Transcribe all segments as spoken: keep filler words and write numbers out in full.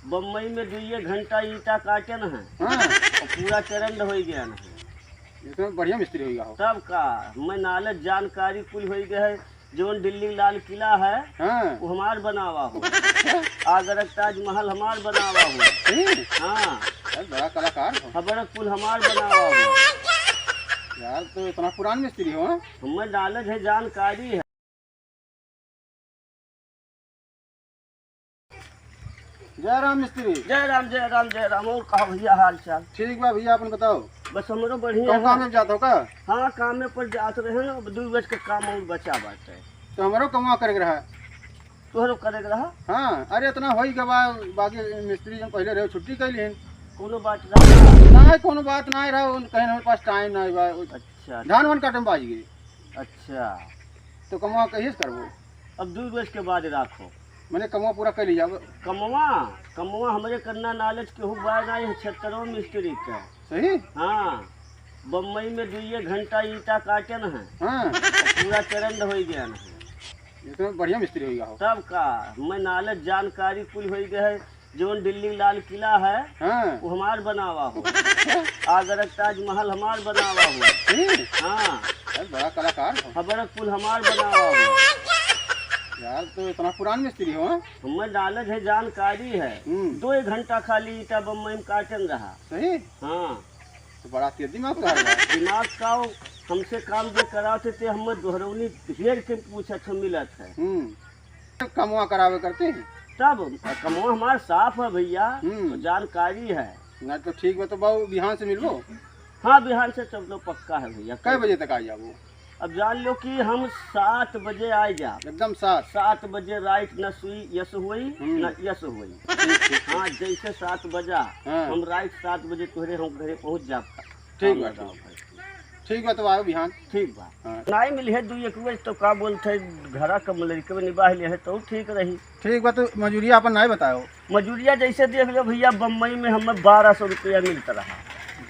बम्बई में दुइये घंटा ईंटा काटेन है हाँ। और पूरा चरंड होइ गया है। ये तो बढ़िया मिस्त्री होइ गया हो। तब का, मैं knowledge जानकारी कुल होइ गए है। जौन दिल्ली लाल किला है, हाँ। वो हमार बनावा हो। आगरा के ताजमहल हमार बनावा हो। हम्म। हाँ। यार, बड़ा कलाकार हो। खबर कुल हमार बनावा हो। यार, तो इतना पुरान मिस्त्री हो, हाँ? हमें knowledge है, जानकारी है। जय राम मिस्त्री। जय राम, जय राम, जय राम। और कहा भैया हाल चाल? ठीक बा भैया, अपन बताओ। बस हमरो बढ़िया कौन है। काम में जात हो का? हाँ, काम में पर जात रहे ना, अब दू बज के काम और बचा बाटे। तो हमरो कमवा करे के रहा। तोहरो करे के रहा? हाँ, अरे इतना होई के बा, बाकी मिस्त्री जन पहले रहे छुट्टी कैली हन। कोनो बात रहा? ना, कोनो बात ना रहा, उन कहे हमारे पास टाइम ना बा। अच्छा। धान वान काटे में बाज गई। अच्छा। तो कमवा कहिए से करबो? अब दू रोज के बाद राखो। मने कमवा पूरा कर ली जाओ। कमवा, कमवा हमरे करना knowledge केहू बाय ना, ये छत्तरो मिस्त्री के। सही? हाँ, बम्बई में दुइये घंटा ईंटा काटेन है। हाँ। पूरा चरंड होइ गया है। ये तो बढ़िया मिस्त्री होइ गया हो। तब का, मैं knowledge जानकारी कुल होइ गए है। जौन दिल्ली लाल किला है, हाँ। वो हमार बनावा हो। आगरा के ताजमहल हमार बनावा हो। हम्म। हाँ। यार, बड़ा कलाकार हो। खबर कुल हमार बनावा हो। यार, तो इतना पुरान मिस्त्री हो, हाँ? हमें knowledge है, जानकारी है। हम्म। दो एक घंटा खाली ईंटा बम्बई में काटन रहा। सही? हाँ। तो बड़ा तेज दिमाग का है। दिमाग का हो, हमसे काम जे कराते थे, हम दोहरौनी हेर के पूछत है, मिलत है। हम्म। कमवा करावे करते हैं। तब कमवा हमार साफ है भैया, हम्म। तो जानकारी है। ना तो ठीक बा, तो बाबू बिहान से मिलबो। हाँ, बिहान से चलो, पक्का है भैया। कै बजे तक आ जाबो? अब जान लो कि हम सात बजे आ जा। एकदम सात। सात बजे राइट न सुई यस हुई, हम्म। न यस हुई। ठीक, ठीक, ठीक। हाँ, जैसे सात बजा, हाँ। हम राइट सात बजे तोहरे हम घरे पहुँच जाब। ठीक काम बा, लगाओ ठीक। भाई। ठीक बा, तो आओ बिहान। ठीक बा। हाँ। नाई मिली है दुई एक बजे, तो का बोलते, घरा कम लड़के में निबाह ले है, तो ठीक रही। ठीक बा, तो मजूरिया अपन नाई बताओ। मजूरिया जैसे देख लो भैया, बम्बई में हमें बारह सौ रुपया मिलता रहा।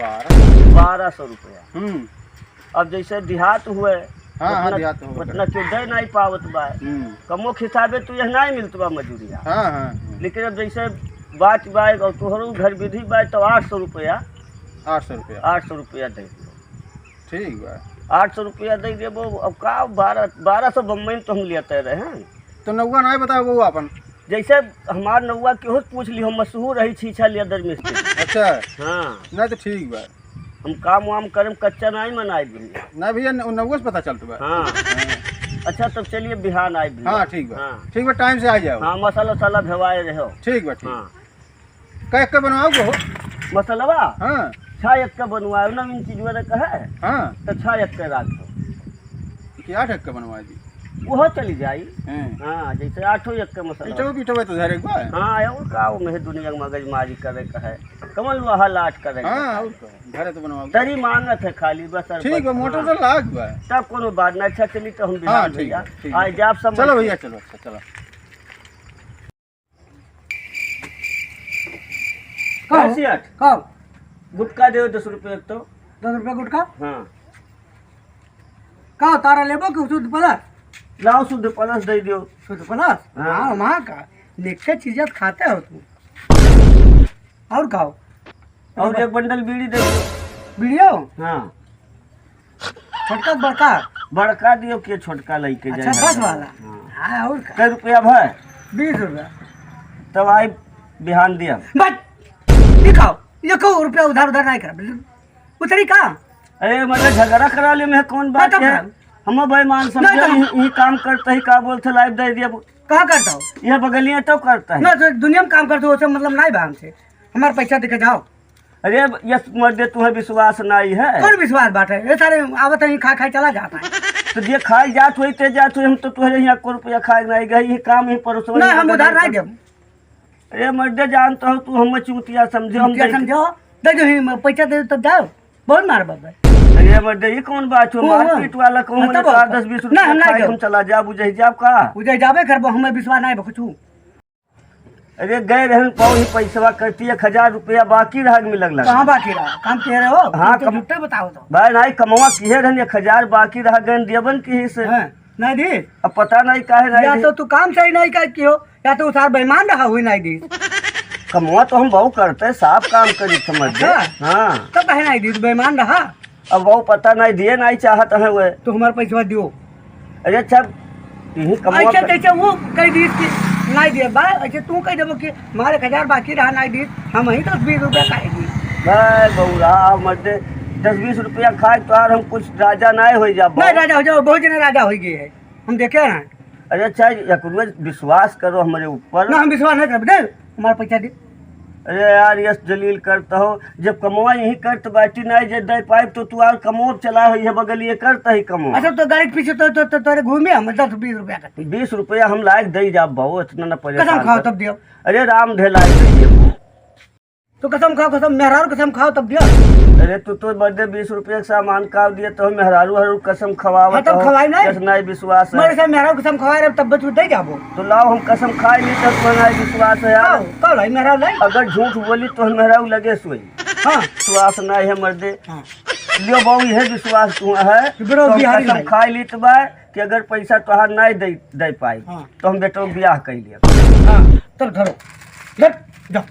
बारह? बारह सौ रुपया। हम्म। अब जैसे देहात हुए, हाँ, हाँ, उतना, देहात हुए। उतना क्यों दे नहीं पावत बा। हम्म। कमो हिसाबे तो यह नहीं मिलत बा मजूरिया। हाँ, हाँ, हाँ। लेकिन अब जैसे बात बा और तोहरो घर विधि बा, तो आठ सौ रुपया। आठ सौ रुपया। आठ सौ रुपया दे दो। ठीक बा। आठ सौ रुपया दे देबो। अब का, बारह, बारह सौ बम्बई में तो हम लेते रहे हैं। तो नौवा नहीं बताओ वो अपन। जैसे हमार नौवा केहू से पूछ लियो, मशहूर रही छीछा लेदर मिस्त्री। अच्छा। हाँ। नहीं तो ठीक बा। हम काम वाम करम, कच्चा नाई मनाई भैया। ना भैया, न-, नौवे से पता चलत बा। हाँ। हाँ। अच्छा, तब चलिए बिहान आए भैया। हाँ, ठीक बा। हाँ। ठीक बा, टाइम से आ जाओ। हाँ, मसाला उसाला भेवाए रहो। ठीक बा, ठीक। हाँ। कै एक के बनवाओ हो? मसलवा? हाँ। छह एक के बनवाओ ना, इन चीजवा ने कहे। हाँ। तो छह एक के राख दो। कि आठ एक के बनवा दी? वो चली जाई। हाँ। हाँ, जैसे आठों एक के मसलवा। पीठो, पीठो तो धरे एक बार। हाँ, और का, वो में दुनिया में मगजमारी करे का है। कमल वहा लाट करे का हाँ, है। और का? घरे तो बनवाओ। तरी मांगत है खाली, बस और ठीक बस, बा, मोटर हाँ। तो लाग बा। तब कोनो बात ना, अच्छा चली तो हम हाँ, बिहान ठीक भैया। बा, ठीक बा। आज आप सब चलो मत भैया, चलो, अच्छा, चलो। का हो? सेठ। का हो? गुटखा देओ दस रुपया एक तो। दस रुपया गुटखा? हाँ। का हो, तारा लेबो कि शुद्ध प्लस? लाओ शुद्ध प्लस दे दियो। शुद्ध प्लस? हाँ। हाँ, वहाँ का निक्के चीजें खाते हो तुम। और का हो? और एक बंडल बीड़ी दे दियो। बीड़ियो? हाँ। छोटका बड़का? बड़का दियो, के छोटका लइके अच्छा, जाए। दस वाला? हाँ। हाँ, और का? कै रुपया भय? बीस रुपया। तब आई बिहान दिया। बस, दिखाओ, एको रुपया उधार उधार नहीं करब। उतरी का? अरे, मतलब, झगड़ा करा ले में कौन बात है? हम बेईमान समझे, नहीं, नहीं। ई, ई काम करते ही का बोलते, लाइव दे दिया। कहाँ करता हो? ये बगलिया तो करता है। ना, तो दुनिया में काम करते हो, उसे मतलब नहीं बा हमसे। हमारा पैसा देके जाओ। अरे, यस मर्दे, तुम्हें विश्वास नहीं है। कौन विश्वास बात है? ये सारे आवत है, खा खाए चला जाता है। तो जे खाए जात होई, ते जात होई, हम तो तुम्हारे यहाँ एको रुपया खाए नहीं गए, ये काम ही परोसो नहीं, हम उधार नहीं देब। अरे मर्दे, जानता हूँ तू हमें चूतिया समझे, हम चूतिया देख समझो, दे दो ही, पैसा दे दो तब जाओ, बहुत मार बाबा। अरे मर्दे, ये कौन बात हो? वो, वो। मारपीट वाला कहूँ हाँ, मने तब का और दस बीस रुपया नहीं, हम नहीं खाए, जाओ। हम चला जा, बुझे जाब का? बुझे जाबे करबो, हमें विश्वास नहीं बा कुछ। अरे गए रहन पाओ ही पैसवा, करती एक हजार रुपया बाकी रहा के मिलक लगा। कहाँ बाकी रहा? काम कह रहे हो? हाँ, तुम तो कम-, झूठे बताओ तो। भाई नहीं, कमवा किहे रहन, एक हजार बाकी रहा, गए देबन की से। हाँ, नहीं दी। अब पता नहीं काहे नहीं या दी। तो तू काम सही नहीं कर कियो, या तो उधार बेईमान रहा हुई नहीं दी। कमवा तो हम बहु करते, साफ काम करी समझ दे। अच्छा। हाँ। तो कहे नहीं दी, तो बेईमान रहा। अब बहु पता नहीं दिए, नहीं चाहत है वे। तो हमारे पैसवा दियो। अरे अच्छा, यही कमवा ऐसे कर- तैसे वो कह दी कि नहीं दिए बा, ऐसे तू कह देबो कि हमारे एक हजार बाकी रहा, नहीं दी, हम ही दस बीस रुपया काहे दी? भाई बउरा, मत दे, दस बीस रुपया खाए तो यार हम कुछ राजा नहीं हो जा नहीं, राजा हो जाओ, बहुत जने राजा हो गए हैं, हम देखे हैं। अरे अच्छा, एक रुपया विश्वास करो हमारे ऊपर। ना, हम विश्वास नहीं करब, दे, हमारा पैसा दे। अरे यार, यस जलील करता हो, जब कमवा यही करत बाटी नहीं जे दे पाइब तो तू और कमो चला हो, ये बगल ये करता ही कमवा। अच्छा, तो गाड़ी के पीछे तो, तो, तो तोरे घूमे हम दस बीस रुपया का। बीस रुपया हम लायक दे जाब बहु, इतना ना परेशान कसम खाओ कर। तब दियो। अरे राम ढेला दे दियो। तो कसम खाओ, कसम, मेहरारू कसम खाओ तब दियो। अरे तू तो बर्थडे बीस रुपया के सामान का दिए तो मेहरारू हरू कसम खवावत हाँ, तब हो। खवाई नहीं। जस नहीं विश्वास है। मेरे से मेहरारू कसम खवाए रहे तब तू दे जाबो। तो लाओ हम कसम खाए नहीं तो तुम्हें नहीं विश्वास है यार। खाओ, खाओ लाई मेहरारू लाई। अगर झूठ बोली तो मेहरारू लगे सोई। हाँ। विश्वास नहीं है मर्दे। हाँ। लियो बाबू, यह विश्वास तू है। कि बड़ो तो हम बिहारी कसम भाई। खाए ली तो बा कि अगर पैसा तोहार नहीं दे, दे पाई, हाँ। तो हम बेटो ब्याह कर लिया। हाँ, चल धरो। धर, जा।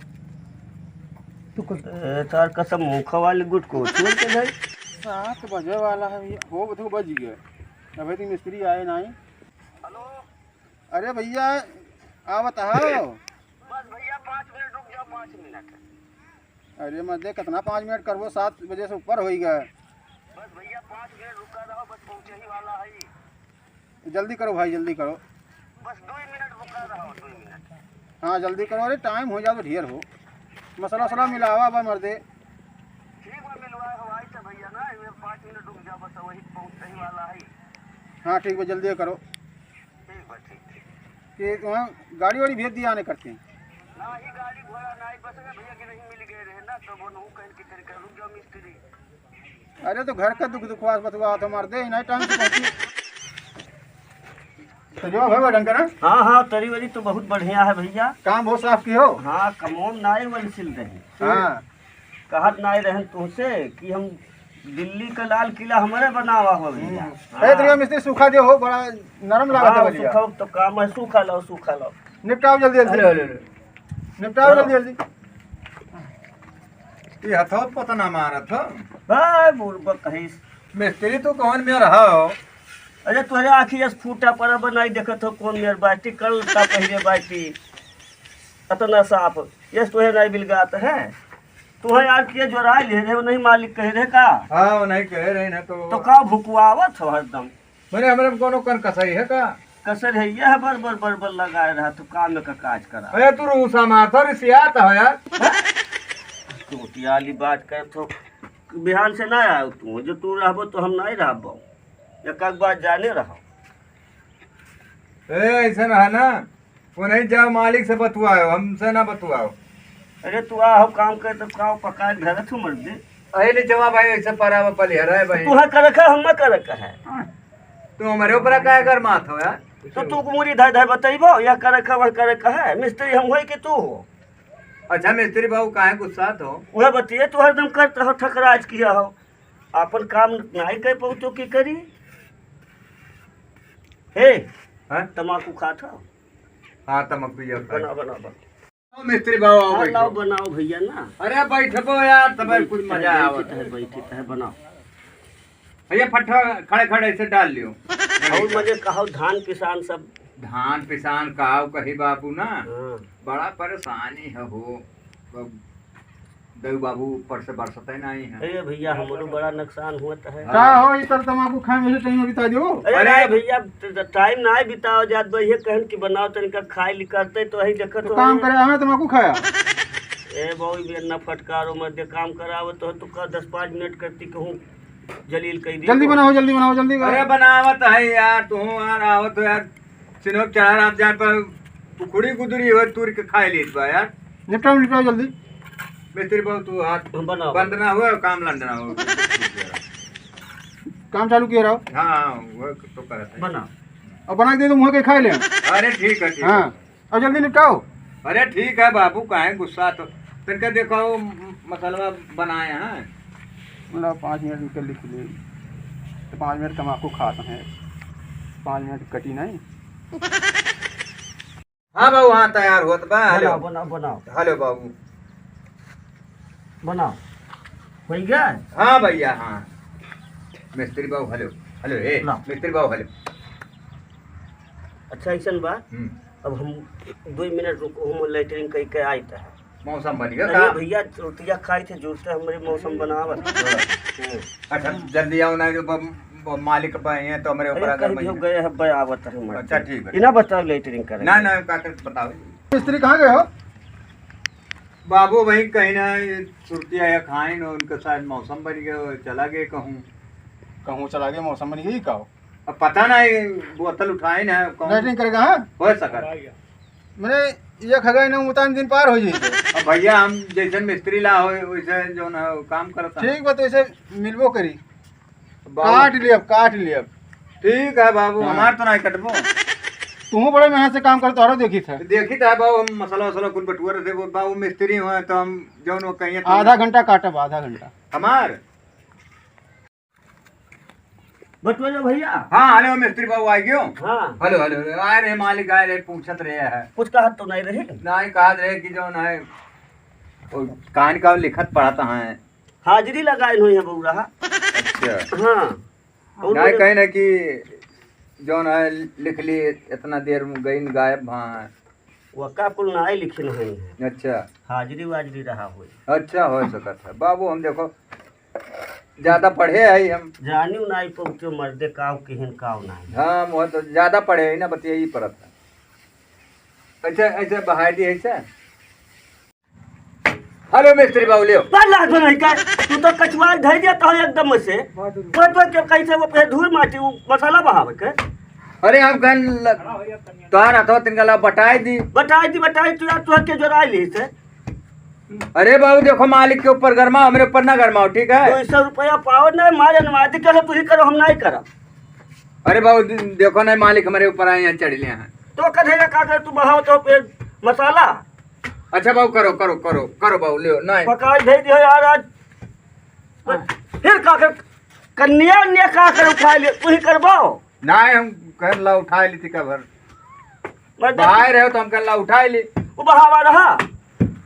तू कुछ ए, तार कसम मुखा वाली गुट को छोड़ के भाई। सात बजे वाला है भैया, हो तो बज गया, अबे तो मिस्त्री आए नहीं। हेलो। अरे भैया, आवत हो? बस भैया, पाँच मिनट रुक जाओ, पाँच मिनट। अरे मर्दे, कितना पाँच मिनट करबो, सात बजे से ऊपर होई गए। बस भैया, पाँच मिनट रुका रहो, बस पहुँचे ही वाला है। जल्दी करो भाई, जल्दी करो। बस दो ही मिनट रुका रहो, दो ही मिनट। हाँ, जल्दी करो, अरे टाइम हो जाओ तो ढेर हो। मसाला वसाला मिलावा बा मर्दे। ठीक बा, मिलवा हो, आई तो भैया ना, ये पाँच मिनट रुक जाओ, बस वही पहुँचने ही वाला है। हाँ, ठीक बा, जल्दी करो। ठीक बा, ठीक, ठीक। कि वहाँ गाड़ी वाड़ी भेज दिया आने करते हैं। ना ही गाड़ी घोड़ा ना ही, बस में भैया के नहीं मिल गए रहे ना, तो वो नहु कहन की तरीका, रुक जाओ मिस्त्री। अरे तो घर का दुख दुखवास बतुआ तो मर्दे, नहीं टाइम से पहुँची। तो जो है वो ढंग का ना? हाँ, हाँ, तरी वरी तो बहुत बढ़िया है भैया। काम बहुत साफ की हो? हाँ, कमोन नाई वाली सिल रही। हाँ। कहत नाई रहन तुमसे कि हम दिल्ली का लाल किला हमारे बनावा हो भैया। हम्म। हाँ। अरे तो ये मिस्त्री सूखा दियो हो, बड़ा नरम लागत है हाँ, भैया। सूखा तो काम है, सूखा लाओ, सूखा लाओ। निपटाओ जल्दी, जल्दी। अरे, अरे, अरे। निपटाओ चलो। जल्दी, जल्दी। ये हथौत पता ना मारत हो। भाई, बुड़बक कहिस। मिस्त्री तू कौन में रहा हो? अरे, तोहरे आँखी जस फूटा पड़ा बा, नाई देखत हो कौन मेर बाटी, कल का पहिरे बाटी। अतना साफ, यस तोहे नाई बिलगात है। तोहे यार के जोराई ले रहे, वो नहीं मालिक कहे रहे का? हाँ, वो नहीं कहे रहे ना तो। तो का भुकुआवत हो हरदम? मने हमरे में कोनो कन कसर है का? कसर है, यह बर बर बर बर लगाए रहा, तू काम में का काज करा। अरे तू रूसा मारता, रिसियात हो यार। तू टियाली बात कर तो बिहान से ना आयो तू, जो तू रहबो तो हम नहीं रहबो। एक एक बात जाने रहो। ए, ऐसा ना है ना, वो नहीं जाओ मालिक से बतुआओ, हमसे ना बतुआओ। अरे तू आ, हम काम कर तो का पका के धरत हूँ मर्दे। अरे ले जवा भाई, ऐसे परावा पलिहरा है भाई। तू है कर रखा, हम ना कर रखा है। तो हमारे ऊपर का अगर माथ हो यार। तो तू मुरी धाय धाय बतइबो, यह कर रखा, वह कर रखा है, मिस्त्री हम होई कि तू हो? अच्छा मिस्त्री बाबू काहे गुस्सा तो? वह बतिए तू हरदम करत हो, ठकराज किया हो, अपन काम नाई कर पाऊ तो की करी? हे, हैं? तमाकू खात हो? हाँ, तमाकू ये खात। बनाओ, बनाओ, बनाओ। आओ मिस्त्री बाबू, आओ हाँ, बैठो। लाओ, बनाओ भैया ना। अरे बैठबो यार, तबे बैठी कुछ तो है, मजा बैठी आवत तो है, है। बैठी तो है, बनाओ। भैया फट्टा खड़े खड़े ऐसे डाल लियो। और मजे कहो, धान किसान सब। धान पिसान काव कही बाबू ना, हाँ। बड़ा परेशानी है हो। अब दऊ बाबू ऊपर से बरसते नहीं है। अरे भैया, हमरो बड़ा नुकसान हुआ तो है। का हो, ई तर तमाकू खाए में से टाइम बिता दियो। अरे अरे नहीं भैया, त-, त-, टाइम ना बिताओ जात बा, ये कहन कि बनाओ तनिका खाए ली करते तो वही देखत तो हो काम ये। करे, हमें तमाकू खाया। ए बाबू, ये ना फटकारो मत दे, काम करावत हो तो का दस पाँच मिनट करती कहूँ जलील कह दी जल्दी तो। बनाओ, जल्दी बनाओ, जल्दी बनाओ। अरे बनावत है यार, तू यार आवत हो यार। सिनोक चढ़ा रात जान पर उखड़ी गुदरी हो, तूर के खाए लेत बा यार। निपटाओ, निपटाओ जल्दी। मिस्त्री बाबू, तू हाथ हम बनाओ। बंद ना हो, काम लंड ना हो। काम चालू किए रहो। हाँ, हाँ, वो तो करत है। बना। अब बना के दे दो, मुँह के खाए ले। अरे ठीक है, ठीक है। हाँ, अब जल्दी निपटाओ। अरे ठीक है बाबू, काहे गुस्सा तो। तनका देखो, म-, मसलवा बनाए हैं। मतलब पाँच मिनट निकल लिख ले, तो पाँच मिनट तमाकू खात हैं, पाँच मिनट कटी नहीं। हाँ बाबू, हाँ, तैयार होत बा। हेलो। बनाओ, बनाओ, बनाओ। हेलो बाबू। बनाओ। होइ गया? हाँ भैया, हाँ। मिस्त्री बाबू, हेलो। हेलो, ए, लाओ। मिस्त्री बाबू, हेलो। अच्छा, ऐसन बा, हम्म। अब हम दुइ मिनट रुको, हम लेटरिन कइ के आइत है। मौसम बन गया अरे का? भैया, रोटिया खाई थे, जुड़ते हमरे मौसम बनावत। हाँ। हम्म। अच्छा, जल्दी आओ ना, जो ब-, ब-, मालिक पे हैं तो हमरे अरे, ऊपर अगर कहीं भी मैं गए हैं, बे आवत है, मर अच्छा, गए। ठीक है। इना बताओ, लेटरिन करे ना, के। ना, का कर बताओ। मिस्त्री कहाँ गए हो? बाबू, वहीं कहीं ना, ये सुरतिया या खाइन, उनके साथ मौसम बन गया, चला गए कहूँ। कहूँ चला गए, मौसम बन गई का हो? अब पता नहीं, बोतल उठाइन है, कौन लेटरिन करेगा, हाँ? हो सकत। मने, ये खगा इन्हें उतान दिन पार हो जाई। अब भैया, हम जैसन मिस्त्री ला हो, वैसे जौन है, काम करत है। ठीक बा, तो ऐसे मिलबो करी। बाबू। काट लियब, काट लियब। ठीक है बाबू, हाँ। हमार तो नहीं कटबो। तू बड़े मेहनत से काम कर, तोहरा देखी था। देखी था बाबू, हम मसाला वसाला कुल बटुआ रहे, वो बाबू मिस्त्री हुए, तो हम जौन वो कहिए तो आधा घंटा काटब, आधा घंटा। हमार? बटुआ लो भैया। हाँ, हेलो, मिस्त्री बाबू आ गयो? हाँ। हेलो, हेलो, हेलो, आ रहे मालिक, आ रहे, पूछत रहे है। कुछ कहत तो नहीं रहे? नहीं, कहत रहे कि जौन है, वो कान का लिखत पढ़त है। हाजिरी लगाए हुई है बउरा। अच्छा। हाँ। और नहीं, बोले कहे ना कि जौन है, लिख ली, इतना देर में गई न गायब, हाँ। वका कुल नाई लिखिन होई है। अच्छा। हाजिरी वाजिरी रहा होई। अच्छा, हो सकत है। बाबू, हम देखो, ज्यादा पढ़े है हम। जानियो नाई पहुँचो मर्दे, काव किहिन काव नाई। हाँ, वो तो ज्यादा पढ़े है ना, बतिया ही पड़त है। अच्छा, ऐसे बहाई दी ऐसे। हेलो मिस्त्री बाबू, लियो। पर लाज नहीं का, तू तो कचुआ धर दिया तो एकदम से। वो तो के कैसे वो पे धूल माटी, वो मसाला बहावे के। अरे, हम कहन ल-, तोहार हथवा तिनका ला बटाई दी। बटाई दी, बटाई, तू यार, तू के जोराई ली से। अरे बाबू, देखो, मालिक के ऊपर गरमाओ, हमरे ऊपर ना गरमाओ, ठीक है? दो सौ रुपया पाओ ना, मारे नमाज के लो, तू ही करो, हम नहीं करब। अरे बाबू, दे-, देखो ना, मालिक हमरे ऊपर आए हैं, चढ़ लिए हैं। तो कहे का कर, तू बहाओ तो फिर मसाला। अच्छा बाबू, करो, करो, करो, करो बाबू, लियो, नहीं। पकाई दे दियो यार आज। हाँ। फिर का कर, कन्या उन्या का कर उठा ले, तू ही करबो। नहीं, हम कर ला उठा ली थी का भर। मैं तो बाहर रहो तो हम कर ला उठा ली। वो बहावा रहा।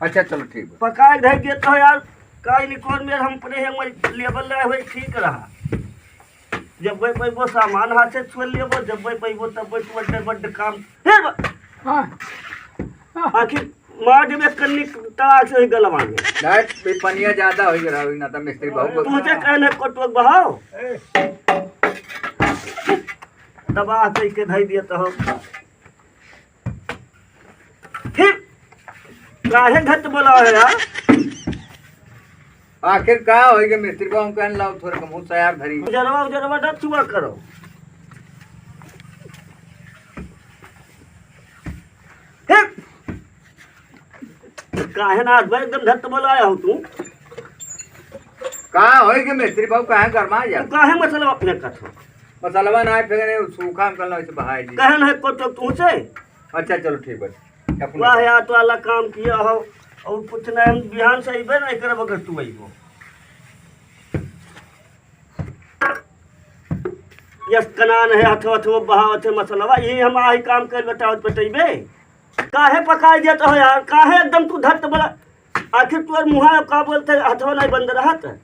अच्छा, चलो, ठीक बा। पकाई धर दिया तो यार, काई नहीं कौन मेर हम अपने हैं, वही लेबल लाए हुए ठीक रहा। जब वही पैबो सामान हाथ से छोड़ लेबो, जब वही पैबो तब वही तू बड्डे बड्डे काम। फिर ब-, हाँ। आखिर मार देबे कन्नी तड़ाक से ही गलवा में। नहीं, ये पनिया ज्यादा हो गया, ना तो मिस्त्री बाबू को तुझे कहने को तो बहाओ। दबा के के धई दिया तो हो। फिर काहे घट बोला है यार? आखिर का होई के मिस्त्री बाबू कहन लाओ थोड़ा कम हो तैयार धरी। उजरवा, उजरवा ना चुआ करो। फिर काहे ना आज भाई एकदम झट बोलाया हो तू? का होई के मिस्त्री बाबू काहे गरमा तू यार? काहे मसला अपने कथो? मसलवा ना है, फिर नहीं सूखा हम कहना इसे बहाई दी। कहन है को तो तू से? अच्छा चलो ठीक बा। अपने वाह यार, तो अल्लाह काम किया हो और कुछ नहीं, हम बिहान से अइबे नहीं करब अगर तू अइबो। यस कनान है, हथो हथो बहावत है मसलवा, यही हम आही काम कर बतावत बतइबे। काहे पकाई देत हो यार, काहे एकदम तू धरत बोला? आखिर तोर मुहा का बोलते हथवा नहीं बंद रहत?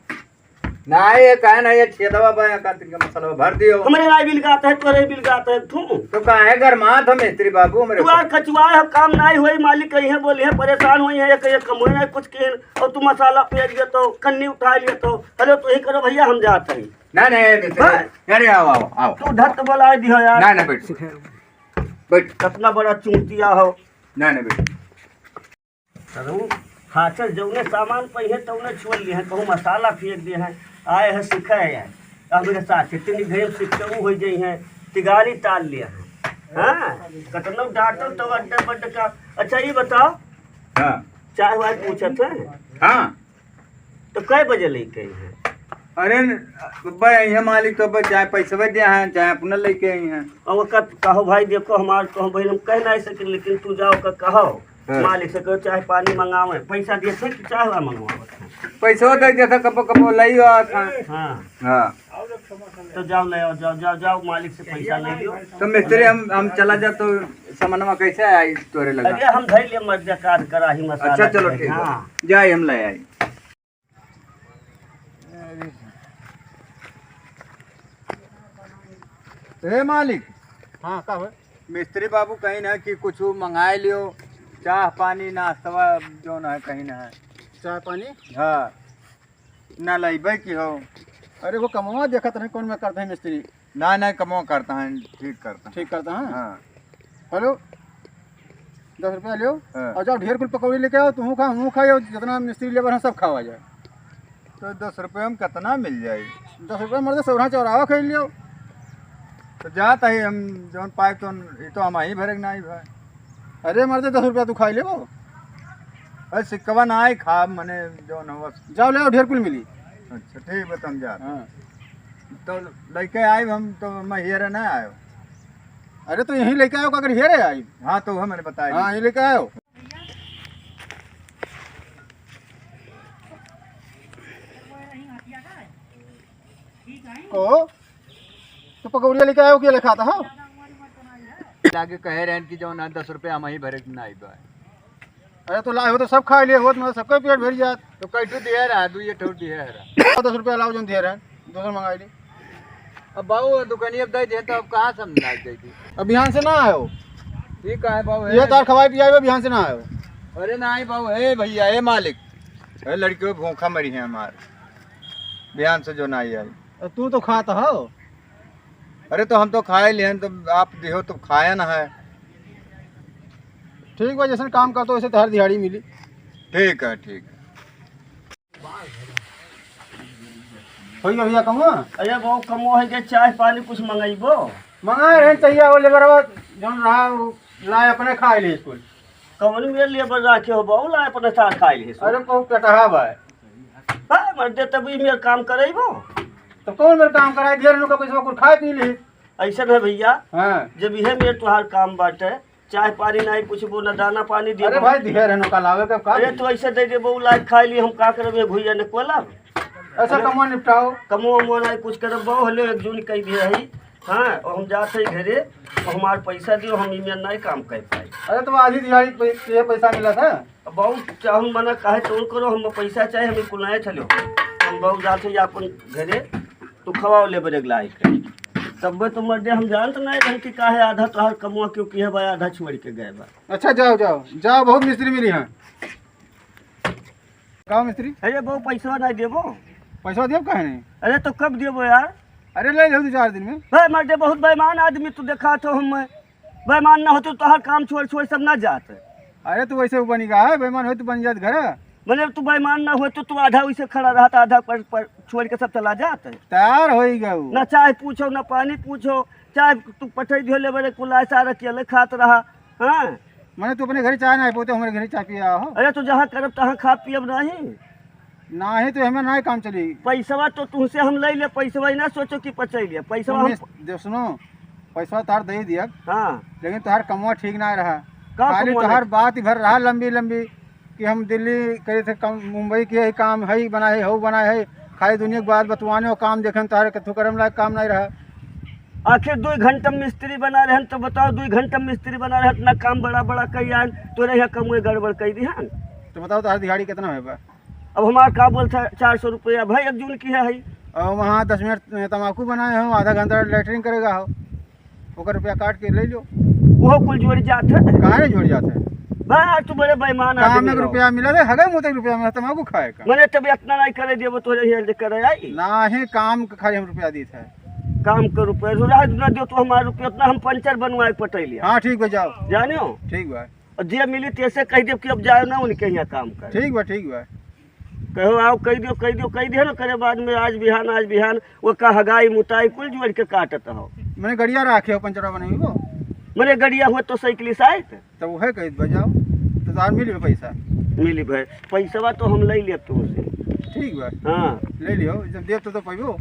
ना, ये काहे ना, ये छेदवा बा, का तिनका मसलवा भर दियो। हमरे नाई बिल गात है, तोरे बिल गात है, तू। तो काहे गरमात हो मिस्त्री बाबू, हमरे तू यार कचुआ है, काम नाई होई, मालिक कहीं है, बोली है, परेशान होई है, एक, एक कम होई ना, कुछ के, और तू मसाला फेंक दिया तो, कन्नी उठा लिया तो, हेलो, तू ही करो भैया, हम जात हई। ना, नहीं, मिस्त्री, हाँ? अरे, आओ, आओ, आओ। तू धत बोला दियो यार। ना, ना, बैठ। बैठ। कितना बड़ा चूतिया हो। ना, ना, बैठ। करूँ, हाँ, चल, जौने सामान पहिए, तौने छोड़ लिए हैं, कहूँ मसाला फेंक दिए हैं, आए हैं, सीखे हैं, हमरे साथ, इतनी घरे सीखते वो हो गई हैं, तिगारी ताल लिए हैं। हाँ, कतनो डांटो तो अड्डे बड्डे का। अच्छा, ये बताओ, हाँ। चाय वाय पूछत है? हाँ। तो कै बजे लेके आई है? अरे न, बे, ये मालिक तो बे चाहे पैसवे दे हैं, चाहे अपना लेके आई हैं। और ओकर कहो भाई, देखो, हमार कहो बहन, हम कह नहीं सके, लेकिन तू जाओ का कहो, हाँ। मालिक से कहो, चाहे पानी मंगावे, पैसा दिए थे कि चाहे वह मंगवावत है। पैसवा दे देता, कबो, कबो लई आवत है। हाँ। हाँ। तो जाओ, ले आओ, जाओ, जाओ, जाओ, मालिक से पैसा ले लियो। तो मिस्त्री, हम, हम चला जा तो सामानवा कैसे आई तोरे लगा? अरे, हम धई ले मर जा, काट कराही मसाला अच्छा, चलो, के। ठीक है। हाँ। जाए, हम ले आई। ए मालिक। हाँ, का हो? मिस्त्री बाबू कहीं ना कि कुछ मंगाए लियो, चाह पानी नाश्ता जो ना है कहीं ना है। चाह पानी? हाँ, ना लइबे की हो। अरे वो कमवा देखत रहे कौन में करते हैं मिस्त्री। ना, ना, कमवा करता है, ठीक करता है। ठीक करता है? हाँ। हेलो, दस रुपया लियो हाँ। और जाओ ढेर कुल पकौड़ी लेके आओ, तुहूँ खा, हमहूँ खाई, और जितना मिस्त्री लेबर है सब खावा जाए। तो दस रुपये में कितना मिल जाई? दस रुपये मर्द सौरा चौराहा खाई लियो। तो जात है हम जौन पाए तो ये तो हम ही भरे के ना आई भाई। अरे मर्द दस रुपया तू खाई लेबो। अरे सिक्कवा ना आई खा मने जौन हो बस। जाओ ले आओ ढेर कुल मिली। अच्छा ठीक बा तम जा। हाँ। तो लइके आइब हम तो मैं हियरे ना आयो। अरे तो यहीं लेके आयो का अगर हियरे आई। हाँ तो वह मैंने बताया। हाँ ये लेके आयो। को तो पकौड़िया लेके आयो के लेखा था हाँ। लागे कहे रहन कि जौन है दस रुपया हम ही भरे के ना आई बा। अरे तो लाए हो तो सब खा लिए हो तो सबका पेट भर जात। तो कई ठो दिया रहा दू ये ठो दिया रहा। दस रुपया लाओ जौन दिया रहन दूसरा मंगा ली। अब बाबू दुकानी अब दे दे तो अब कहाँ से हम लाग जाएगी? अब बिहान से ना आयो। ठीक है बाबू ये तार खवाई पियाई बिहान से ना आयो। अरे ना आई बाबू हे भैया हे मालिक। अरे लड़कियों भूखा मरी है हमार। बिहान से जो ना आई आई। तू तो खाता हो। अरे तो हम तो खाए लिहन तो आप दिहो तो खाया ना है। ठीक बा जैसे काम करतो वैसे तोहार दिहाड़ी मिली। ठीक है ठीक है। हो गया भैया कमवा। अरे बाबू कमवा है के चाय पानी कुछ मंगाइबो। मंगाए रहे चाहिए वो लेबरवा जौन रहा वो लाए अपने खाए ले स्कूल। कौन में लेबर रखे हो बाबू लाए अपने साथ खाए ले। अरे बहुत कटहा बा। हाँ मर्दे तब ई मेर काम करेबो। तो कौन मेर काम कराए दिया उनका पैसा कुछ खाए पी ले। ऐसा है भैया। हाँ। जब यह मेर तुहार काम बाटे चाय पानी नहीं पूछबो ना दाना पानी देबो। अरे भाई दिहे रहनो का लावे के का अरे तो ऐसे दे देबो लाइट खाए ली हम का करबे भैया ने कोला। ऐसा अरे, कमवा निपटाओ। कमवा उमवा नहीं कुछ करब बहु हले एक जून कह दिया है। हाँ और हम जाते ही घरे और हमार पैसा दियो हम इमे नहीं काम कर पाए। अरे तो आधी दिहाड़ी पे ये पैसा मिला था। अब बहुत चाहूँ मना काहे तो करो हम पैसा चाहे हमें कुलाए चलो। हम बहुत जाते ही अपन घरे तो खवाओ ले बरे लाइट। तब तो मर्दे हम जानत नहीं रहे कि काहे आधा तोहार कमवा क्यों किया बा आधा छोड़ के गए बा। अच्छा जाओ जाओ जाओ बहुत मिस्त्री मिली हैं। का मिस्त्री? अरे बाबू पैसा नहीं देबो। पैसा देब काहे नहीं? अरे तो कब देबो यार? अरे ले लो दो चार दिन में। भाई मर्दे बहुत बेईमान आदमी तू देखा तो हम बेईमान ना होते तो तोहार काम छोड़ छोड़ सब ना जात। अरे तू वैसे बनी का है बेईमान हो तो बन जात घर। मतलब तू बेईमान ना हो तो तू आधा वैसे खड़ा रहता आधा पर, पर छोड़ के सब चला जात। तैयार हो ही गऊ। ना चाय पूछो ना पानी पूछो। चाय तू पठै दियो ले बरे कुल ऐसा अकेले खात रहा। हाँ। मैंने तू अपने घर चाय ना पोते हमारे घर चाय पिया हो। अरे तो जहाँ करब तहाँ खा पियब नहीं। नाही तो हमें नाही काम चली। पैसवा तो तुमसे हम ले ले, पैसवा ही ना सोचो कि पचै ले, पैसवा हम मिस-, दे-, सुनो, पैसवा तार दे दिया। हाँ। लेकिन तोहार कमवा ठीक ना रहा। का खाली कमवा तोहार नहीं? बात ही भर रहा लंबी लंबी कि हम दिल्ली करे थे काम, मुंबई के ही काम है, बनाए है, हो बनाए है, खाली दुनिया के बात बतवाने और काम देखे तोहार कथू करम लायक काम नहीं रहा। आखिर दो घंटा मिस्त्री बना रहे हैं तो बताओ, दो घंटा मिस्त्री बना रहे हैं, इतना काम बड़ा बड़ा कई आन, तोरे यहाँ कमुए गड़बड़ कई दी हैं। तो बताओ तोहार दिहाड़ी कितना है बा? अब हमार का बोलता है, चार सौ रुपया भाई एक जून की है, है। और वहाँ दस मिनट तमाकू बनाए हो, आधा घंटा लेटरिन करेगा हो, ओकर रुपया काट के ले लो। वो कुल जोड़ जात है। काहे नहीं जोड़ जात है? बा, तू बड़े बेईमान काम आदमी में हो। रुपया मिला रे, हगे मुते रुपया मिला, तमाकू खाए का। मने तब इतना नहीं करे देबो, तो ये करे आई। नाही, काम के खाली हम रुपया दीत है। काम के रुपया, राज ना दियो तो हमार रुपया, इतना हम पंचर बनवाए पटैलिया। हाँ, ठीक बा, जाओ। जानियो? ठीक बा। और जे मिली तेसे कह देब कि अब जाओ ना उनके यहाँ काम कर। ठीक बा, ठीक बा। कहो आओ कह दियो, कह दियो, कह दियो ना, करे बाद में आज बिहान, आज बिहान, वो का हगाई मुताई कुल जोड़ के काटत हो। मने गड़िया राखे हो पंचरवा बनइबो? मने गड़िया हुआ तो साइकिल से आए थे। तब उहे कहित बा, जाओ, तो तार मिली पैसा। मिली भाई, पैसवा तो हम ले लिया तुमसे। ठीक बा। हाँ। ले लियो, जब देब तो, तो पैबो।